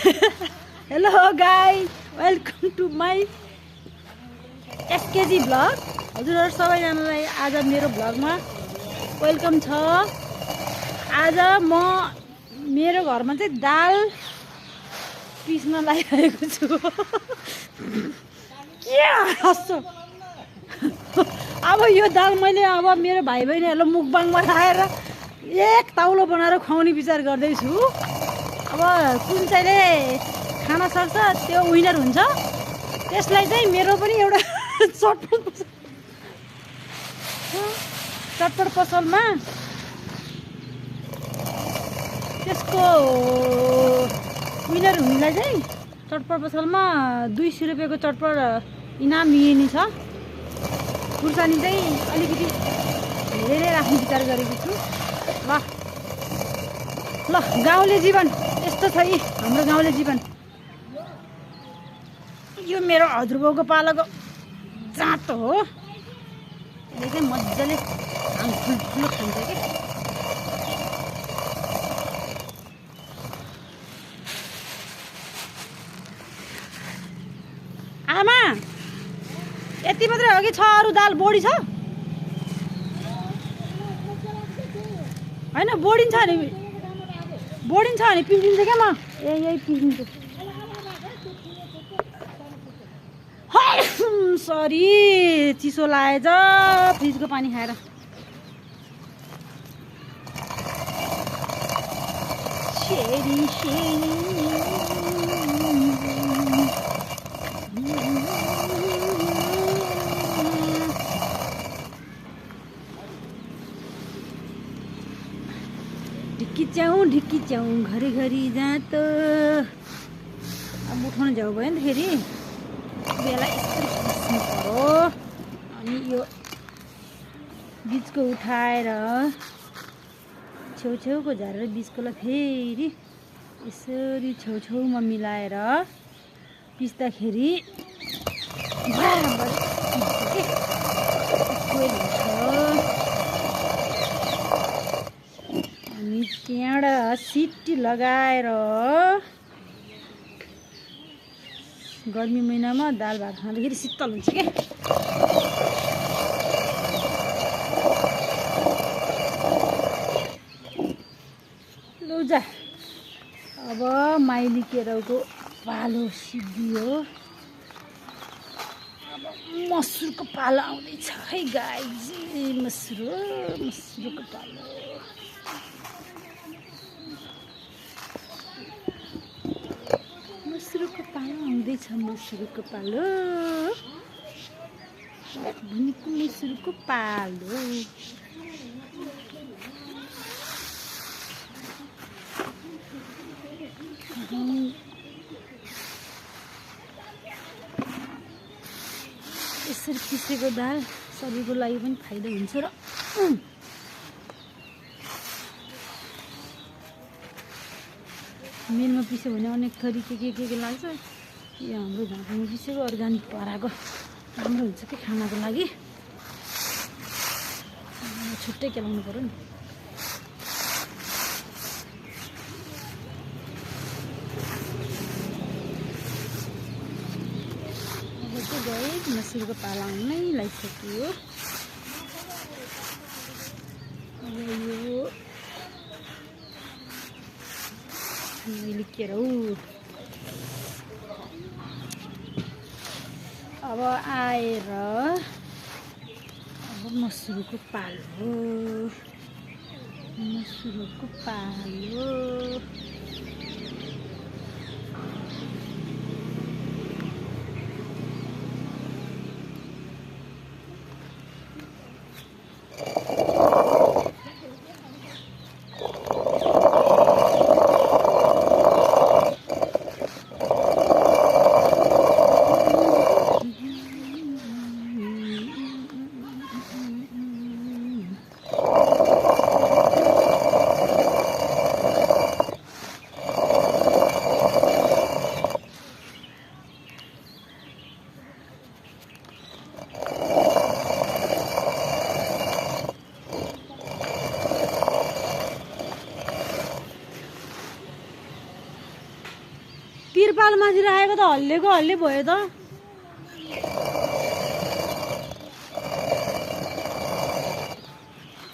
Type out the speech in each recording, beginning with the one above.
Hello guys, welcome to my SKG vlog. हजुरहरु सबैजनालाई आज मेरो भ्लगमा वेलकम छ। आज म मेरो घरमा चाहिँ दाल पिस्न लागिरहेको छु। के हस्छौ? अब यो दाल मैले अब मेरो भाइ बहिनीहरुलाई मुकबाङमा राखेर एक ताउलो बनाएर खुवाउने विचार गर्दैछु। अब कुन चाहिँले खान सक्छ त्यो विनर हुन्छ। त्यसलाई चाहिँ मेरो पनि एउटा चटपट पसलमा त्यसको विनर हुनेलाई चाहिँ चटपट पसलमा 200 रुपियाँको चटपट इनाम दिइने छ। खुर्सानी चाहिँ अलिकति धेरै राख्ने विचार गरेको छु। ल गाउँले जीवन यस्तो छ यी हाम्रो गाउँले जीवन। यो मेरो हजुरबाउको पालाको जाँतो हो। यसले चाहिँ मजाले ठुलो खान्छ कि। आमा यति मात्रै हो कि छ अरू दाल बोडी छ? होइन बोडिन्छ नि, बोडिन्छ भने पिसिन्छ क्या म। यही पिसिन्छु। सरी चिसो लागेछ फ्रिजको पानी खाएर। ढिक्की च्याउ घरी घरी जात। अब उठाउन जाऊ भयो नि त फेरि बेला यस्तो पिस्नु पर्यो। अनि यो बिचको उठाएर छेउछेउको झारेर बिचकोलाई फेरि यसरी छेउछेउमा मिलाएर पिस्दाखेरि बराबर अनि त्यहाँबाट सिटी लगाएर गर्मी महिनामा दाल भात खाँदाखेरि शीतल हुन्छ क्या। लौजा अब माइली केराउको पालो सिद्धियो। अब मसुरको पालो आउँदैछ है गाइज। मसुरको पालो आउँदैछ। मसुरको पालो भनेको मसुरको पालो। यसरी पिसेको दाल शरीरको लागि पनि फाइदा हुन्छ र मेनमा पिस्यो भने अनेक थरी के लाग्छ। यो हाम्रो झाँक्रीमा पिसेको अर्ग्यानिक पराएको राम्रो हुन्छ कि खानाको लागि। छुट्टै केलाउनु पर्यो नि। अब चाहिँ गए मसुरको पालो आउनै लागिसक्यो। अब यो मैले केराउ अब आएर अब मसुरको पालो तिरपाल माझिरहेको त हल्लेको हल्ले भयो त।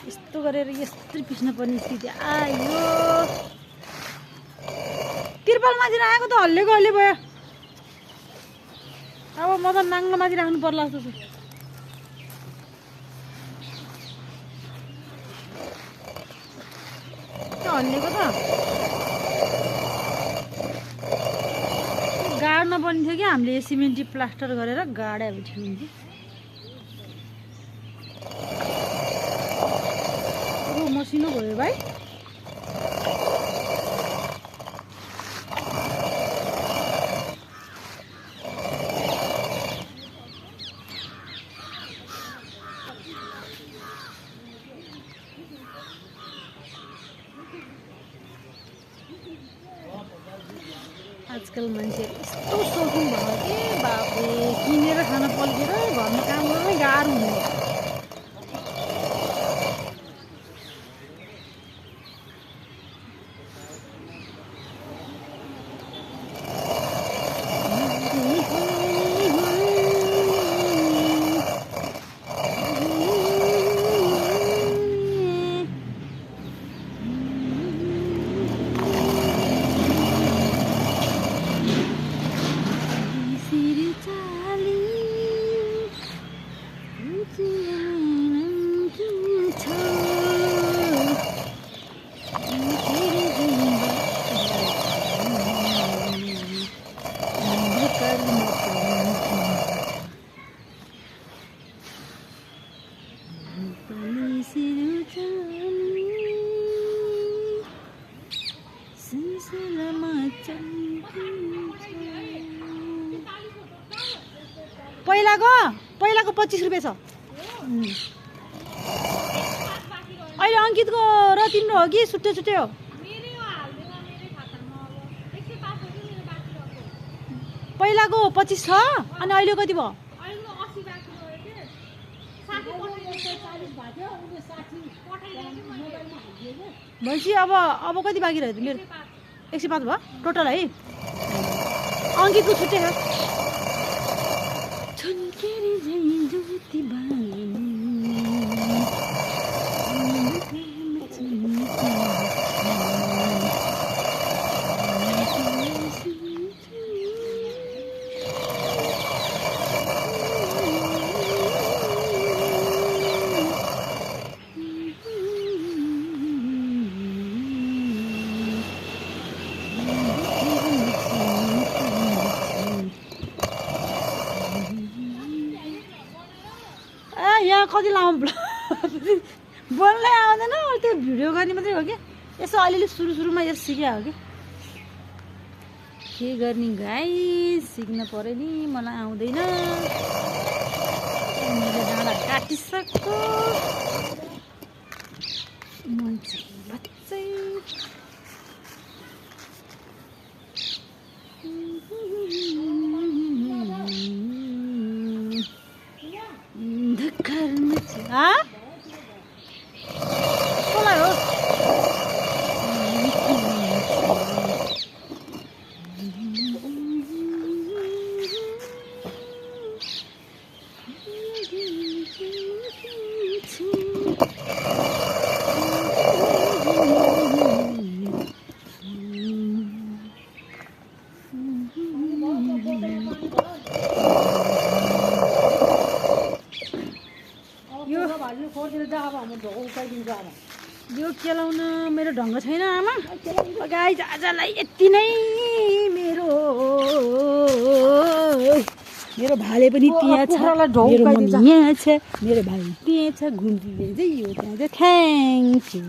यस्तो गरेर यस्तै पिस्न पर्ने स्थिति आयो। तिरपाल माझिरहेको त हल्लेको हल्ले भयो। अब म त नाङ्लो माथि राख्नु पर्ला जस्तो छ। हल्लेको त गाड्न पर्ने थियो कि हामीले सिमेन्टी प्लास्टर गरेर गाडे थियो। मसिनो भयो भाइ। आजकल मान्छेहरू यस्तो सोखिन भयो कि बाबे किनेर खान पल्केर घरमा काम गर्नै गाह्रो हुने। पहिलाको 25 रुपियाँ छ। अहिले अङ्कितको र तिम्रो हो कि छुट्टै छुट्टै हो? पहिलाको 25 छ अनि अहिले कति भयो? भनेपछि अब कति बाँकी रह्यो त? मेरो 105 भयो टोटल है। अङ्कितको छुट्टै छ। यहाँ कति लामो बोल्नै आउँदैन। त्यो भिडियो गर्ने मात्रै हो क्या। यसो अलिअलि सुरुमा यसो सिक्या हो कि के गर्ने गाई। सिक्न पर्यो नि, मलाई आउँदैन। मैले डाँडा काटिसक्यो। मान्छे बच्चै कसलाई हो? यो केलाउन मेरो ढङ्ग छैन आमा। गाइस आजलाई यति नै। मेरो भाले पनि त्यहाँ छ, मेरो मम्मी यहाँ छ, मेरो भाइ त्यहाँ छ, घुम्दै चाहिँ यो त्यहाँ चाहिँ। Thank you.